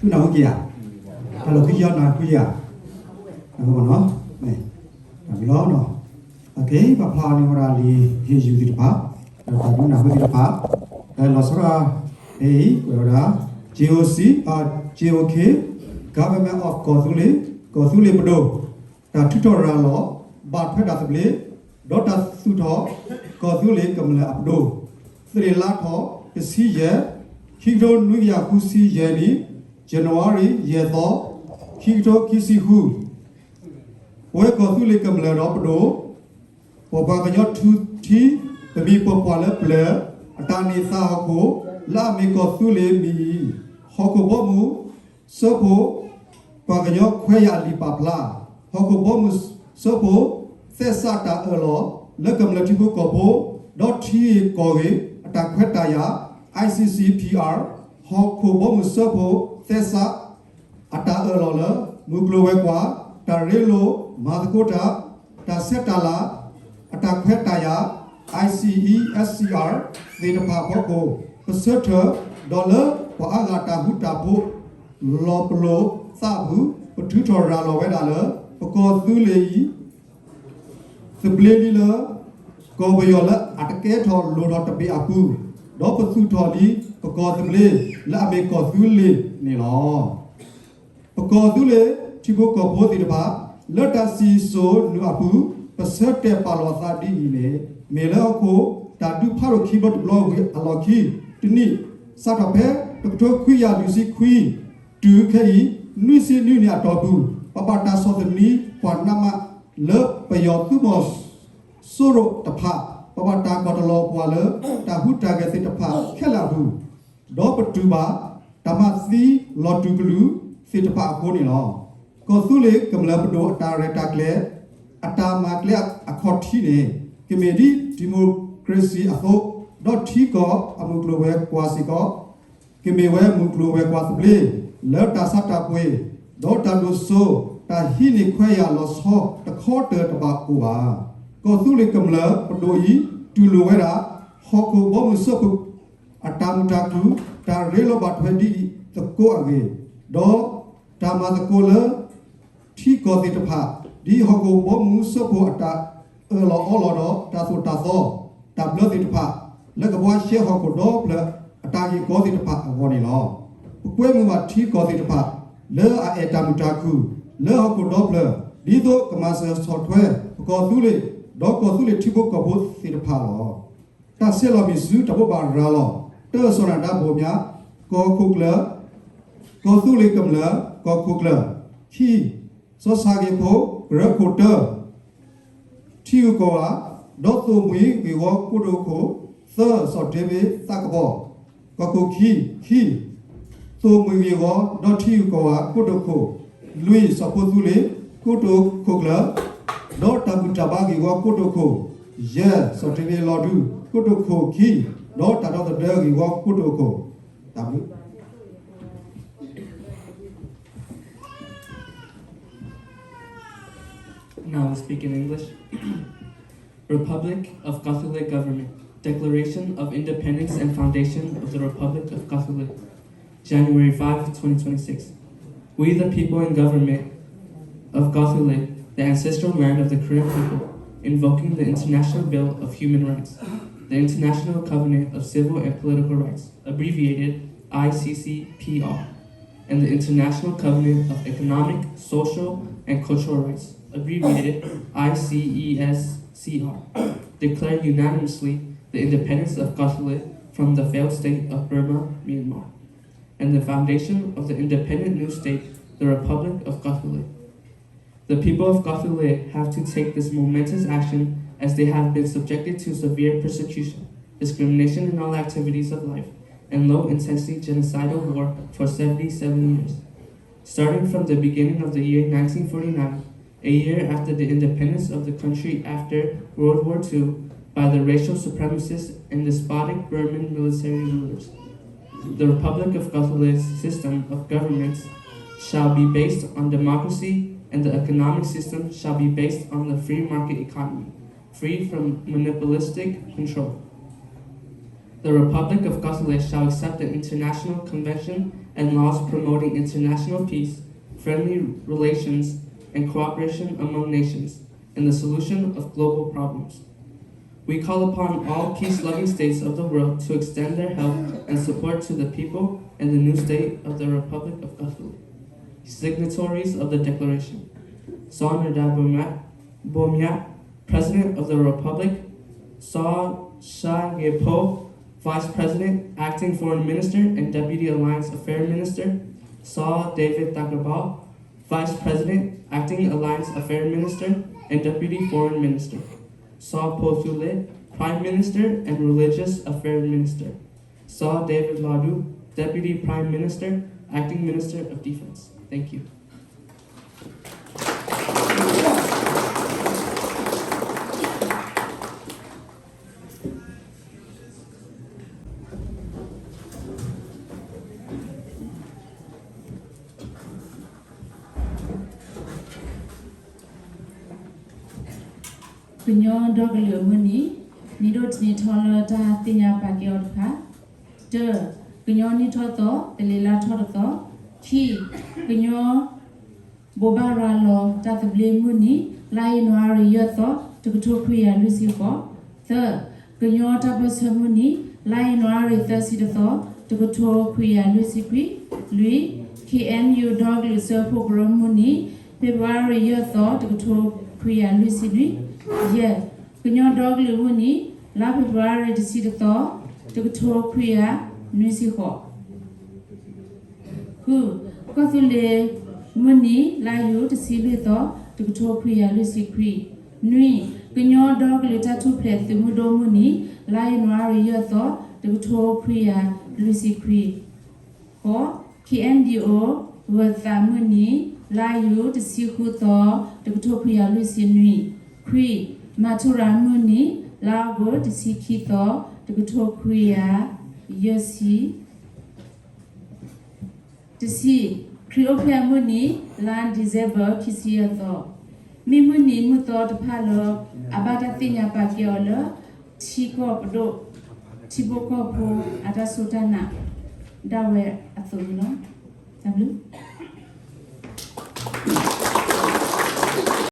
သုနၢ်ဟူက့ၤဧါ, တၢ်လီၢ်ခံယီနၢ်ဟူက့ၤဧါ, နၢ်ဟူဘၣ်နီၤ, တၢ်ဘျုးလီၤနီၤ, ပကပာ်ဖျါအီၤန့ၣ်ဝဲဒၣ်လံာ်ဟ့ၣ်ယုၢ်သ့ၣ်တဖၣ်, ဒီးတၢ်ဒုးနၢ်ဟူသ့ၣ်တဖၣ်, လီၤဆီဒၣ်တၢ်အံၤ ကွဲးဝဲဒၣ် J O C, J O K, Government of ကီၢ်သူလ့ၤ, ကီၢ်သူလ့ၤပဒိၣ်, တၢ်ထုးထီၣ်ရၤလီၤ ဘၣ်ထွဲတၢ်သဘျ့, ဒီးတၢ်သူၣ်ထီၣ် ကီၢ်သူလ့ၤကမျၢၢ်အပဒိၣ်, သရ့ၣ်လါထီၣ် တဆံယဲၢ်, ခံကထိနွံကယၤဃုဆံယဲၢ်နံၣ်, January ယဲၢ်သီ, ခံကထိခံဆံဃု, ပဝဲကီၢ်သူလ့ၤကမျၢၢ်ဒီးပဒိၣ်, ပပှၤကညီထူထံ, ပမံၤပပှၢ်လၢပျၢၤ, အတၢ်န့ၢ်သါဟီၣ်ခိၣ် လၢအမ့ၢ်ကီၢ်သူလ့ၤမံၤအံၤ, ဟီၣ်ခိၣ်ဘီမုၢ် စၢဖှိၣ်, ပှၤကညီခွဲးယာ်အလံာ်ပာ်ဖျါ, ဟီၣ်ခိၣ်ဘီမုၢ်စၢဖှိၣ် သဲစးတၢ်အၢၣ်လီၤ လၢကမျၢၢ်ထံဖိကီၢ်ဖိ ဒီးထံဂ့ၢ်ကီၢ်ဂ့ၢ် အတၢ်ခွဲးတၢ်ယာ် I C C P R, ဟီၣ်ခိၣ်ဘီမုၢ်စၢဖှိၣ် သဲစး အတၢ်အၢၣ်လီၤလၢ မုၢ်ကျိၤဝဲၤကွာ် တၢ်ရ့လိာ်မၤသကိးတၢ် တၢ်ဆဲးတၢ်လၤ အတၢ်ခွဲးတၢ်ယာ် I C E S C R သ့ၣ်တဖၣ်အဖီခိၣ် ပဆၢထၢၣ် ဒီးလၢပှၤအါဂၤတၢ်ဃူတၢ်ဖိး လီၤပလိာ်သးအပူၤ ပထုးထီၣ်ရၤလီၤဝဲဒၣ်လၢ ပကီၢ်သူလ့ၤအံၤ သဘျ့လံလၢ ကီၢ်ပယီၤလၢအတကဲထီၣ်လိၣ်ထီၣ်တဘ့ၣ်အပူၤ, ဒီးပသူၣ်ထီၣ်လံ ပကီၢ်သဘျ့ လၢအမ့ၢ်ကီၢ်သူလ့ၤန့ၣ်လီၤ. ပကီၢ်သူလ့ၤထံဖိကီၢ်ဖိသ့ၣ်တဖၣ် လၢတၢ်စံၣ်စိၤနုာ်အပူၤ ပဆၢတဲာ်ပာ်လီၤသးဒ်အံၤန့ၣ် မ့ၢ်လၢဟီၣ်ခိၣ် တၢ်ဒုးဖးဒိၣ်ခံဘျီတဘျီဝံၤအလီၢ်ခံ တနံၣ် စးထီၣ်ဖဲ တကထိခွံကယၤလွံၢ်ဆံခွံ တုၤခဲအံၤ နွံဆံနွံနံၣ်အတီၢ်ပူၤ ပဘၣ်တၢ်ဆီၣ်သနံးပှၤနးမး လၢပယီၤသုးမီၤစိရိၤတဖၣ် ပဘၣ်တၢ်ကွၢ်တလီၤပှၤလၢ တၢ်ဟူးတၢ်ဂဲၤသ့ၣ်တဖၣ်ခဲလၢာ်အပူၤ ဒီးပတူၢ်ဘၣ် တၢ်မၤသံလီၤတူာ်ကလုာ်သ့ၣ်တဖၣ်အဃိန့ၣ်လီၤ. ကီၢ်သူလ့ၤကမျၢၢ်ပဒိၣ်အတၢ်ရဲၣ်တၢ်ကျဲၤ အတၢ်မၤကျဲအခီၣ်ထံးန့ၣ် ကမ့ၢ်ဒ် democracy အသိး ဒီးထံကီၢ်အမုၢ်ကျိၤဝဲၤကွာ်စ့ၢ်ကီး ကမ့ၢ်ဝဲမုၢ်ကျိၤဝဲၤကွာ်သဘျ့ လၢတၢ်ဆါတၢ်ပှ့ၤ ဒီးတၢ်ဒိၣ်စိ တၢ်ဟံးန့ၢ်ခွဲးယာ်လီၤဆီတခီတၢၤတဘၣ်အိၣ်ဘၣ်. ကီၢ်သူလ့ၤကမျၢၢ်ပဒိၣ်အံၤ တူၢ်လိာ်ဝဲဒၣ် ဟီၣ်ခိၣ်ဘီမုၢ်စၢဖှိၣ် အတၢ်မုာ်တၢ်ခုၣ် တၢ်ရ့လိာ်ဘၣ်ထွဲဒ်အံၤသကိးအဂ့ၢ်, ဒီးတၢ်မၤသကိးလၢ ထံကီၢ်သ့ၣ်တဖၣ် ဒ်ဟီၣ်ခိၣ်ဘီမုၢ်စၢဖှိၣ်အတၢ်အၢၣ်လီၤအီလီၤဒီး တၢ်သိၣ်တၢ်သီ တၢ်ဘျၢသ့ၣ်တဖၣ် လၢကဘှါရှဲဟီၣ်ခိၣ်ဒီဖျၢၣ်အတၢ်ဂ့ၢ်ကီသ့ၣ်တဖၣ်အဂီၢ်န့ၣ်လီၤ. ပကွဲမုာ်ဘၣ်ထံကီၢ်သ့ၣ်တဖၣ် လၢအအဲၣ်တၢ်မုာ်တၢ်ခုၣ် လၢဟီၣ်ခိၣ်ဒီဖျၢၣ် ဒ်သိးကမၤစၢၤဆီၣ်ထွဲ ပကီၢ်သူလ့ၤ ဒီးကီၢ်သူလ့ၤထံဖိကီၢ်ဖိသ့ၣ်တဖၣ်လီၤ. တၢ်ဆဲးလီၤမ့ၢ်ဆူတၢ်ဘိးဘၣ်ရၤလီၤ တၢ်စီၤနၤဒါဘိၣ်မၠး ကီၢ်ခိၣ်ကျၢၢ် ကီၢ်သူလ့ၤကမျၢၢ် ကီၢ်ခိၣ်ကျၢၢ်, ခံ, စီၤဆၣ်ဂ့ၤဖိ ကရၢခိၣ် တၢ, ထံဂုၤကီၢ်ဂၤ ဒီးသိၣ်မှံၤဂ့ၢ်ဝီကိတိာ်ခိၣ်, သၢ, စီၤဒ့ဘ့းသးကပီၤ ကီၢ်ခိၣ်ခံ, ခံ, သိၣ်မှံၤဂ့ၢ်ဝီ ဒီးထံဂုၤကီၢ်ဂၤကိတိာ်ခိၣ်, လွံၢ်, စီၤဖိသူလ့ၤ ကိတိာ်ခိၣ်ကျၢၢ် ဒီးတၢ်ဘူၣ်တၢ်ဘါဂ့ၢ်ဝီကိတိာ်ခိၣ်, ယဲၢ်, စီၤဒ့ဘ့းလီၤဒူ ကိတိာ်ခိၣ်ခံ, ဒီးတၢ်ဒီသဒၢဂ့ၢ်ဝီကိတိာ်ခိၣ်, တၢ်ဘျုး Now I'll speak in English. Republic of Kos Thulé Government. Declaration of Independence and Foundation of the Republic of Kos Thulé. January fifth, twenty twenty-six. We the people and government of Kos Thulé, the ancestral land of the Karen people, invoking the International Bill of Human Rights, the International Covenant of Civil and Political Rights, abbreviated I C C P R, and the International Covenant of Economic, Social, and Cultural Rights, abbreviated I C E S C R, declare unanimously the independence of Kos Thulé from the failed state of Burma, Myanmar, and the foundation of the independent new state, the Republic of Kos Thulé. The people of Kos Thulé have to take this momentous action as they have been subjected to severe persecution, discrimination in all activities of life, and low-intensity genocidal war for seventy-seven years. Starting from the beginning of the year nineteen forty-nine, a year after the independence of the country after World War Two, by the racial supremacist and despotic Burman military rulers. The Republic of Kos Thulé's system of governance shall be based on democracy, and the economic system shall be based on the free market economy, free from monopolistic control. The Republic of Kosole shall accept the international convention and laws promoting international peace, friendly relations, and cooperation among nations in the solution of global problems. We call upon all peace-loving states of the world to extend their help and support to the people and the new state of the Republic of Kosole. Signatories of the Declaration: Saw Nada Bumya, President of the Republic, Saw Sha Yepo, Vice President, Acting Foreign Minister, and Deputy Alliance Affairs Minister, Saw David Dagaba, Vice President, Acting Alliance Affairs Minister, and Deputy Foreign Minister, Saw Po Sule, Prime Minister and Religious Affairs Minister, Saw David Ladu, Deputy Prime Minister, Acting Minister of Defense. Thank you. ကညီဒီကလုာ်အမုၢ်နံၤ, နံၣ်ဒိၣ်တနံၤထီလၢတၢ်သ့ၣ်ညါပာ်ကဲအီၤတဖၣ်, တၢ, ကညီနံၣ်ထီၣ်သီ, တလ့ၤလါထီၣ်တသီ, ခံ, ကညီ ဘိးဘၣ်ရၤလီၤတၢ်သဘျ့မုၢ်နံၤ, လါယနူၤအါရံၤယဲၢ်သီ, တကထိခွံကယၤလွံၢ်ဆံဃိး, သၢ, ကညီတၢ်ပၢၢ်ဆၢမုၢ်နံၤ, လါယနူၤအါရံၤသၢဆံတသီ, တကထိခွံကယၤလွံၢ်ဆံခွံ, လွံၢ်, ခ့ၣ်အဲၣ်ယူၣ် ဒီကလုာ်စၢဖှိၣ်ကရၢမုၢ်နံၤ, ဖ့ၤဘြူၤအါရံၤယဲၢ်သီ, တကထိခွံကယၤလွံၢ်ဆံနွံ, ယဲၢ်, ကညီဒီကလုာ်မုၢ်နံၤ, လါဖ့ၤဘြူၤအါရံၤတဆံတသီ, တကထိခွံကယၤနွံဆံဃိး ဃု, ကီၢ်သူလ့ၤမုၢ်နံၤ, လါယူၤတဆံလွံၢ်သီ, တကထိခွံကယၤလွံၢ်ဆံခွံ, နွံ, ကညီဒီကလုာ်တၢ်ထူၣ်ဖျဲးသုးမုၢ်ဒိၣ်မုၢ်နံၤ, လါယနူၤအါရံၤယဲၢ်သီ, တကထိခွံကယၤလွံၢ်ဆံခွံ, ဃိး, ခ့ၣ်အဲၣ်ယူၣ် ဂၢၤသးမုၢ်နံၤ, လါယူၤတဆံဃုသီ, တကထိခွံကယၤလွံၢ်ဆံနွံ, ခွံ, မၤထူရၤမုၢ်နံၤ, လါအီကူးတဆံခံသီ, တကထိခွံကယၤယဲၢ်ဆံ တဆံ, ခရံာ်အိၣ်ဖျဲၣ်အမုၢ်နံၤ, လါဒံၣ်စဲဘၢၣ်ခံဆံယဲၢ်သီ, မ့ၢ်မုၢ်နံၤမုၢ်သီတဖၣ်လၢ အဘၣ်တၢ်သ့ၣ်ညါပာ်ကဲအီၤလၢ ထံကီၢ်ပဒိၣ်, ထံဖိကီၢ်ဖိအတၢ်စူၢ်တၢ်နာ်ဒၣ်ဝဲအသိးန့ၣ်လီၤ. တၢ်ဘျုး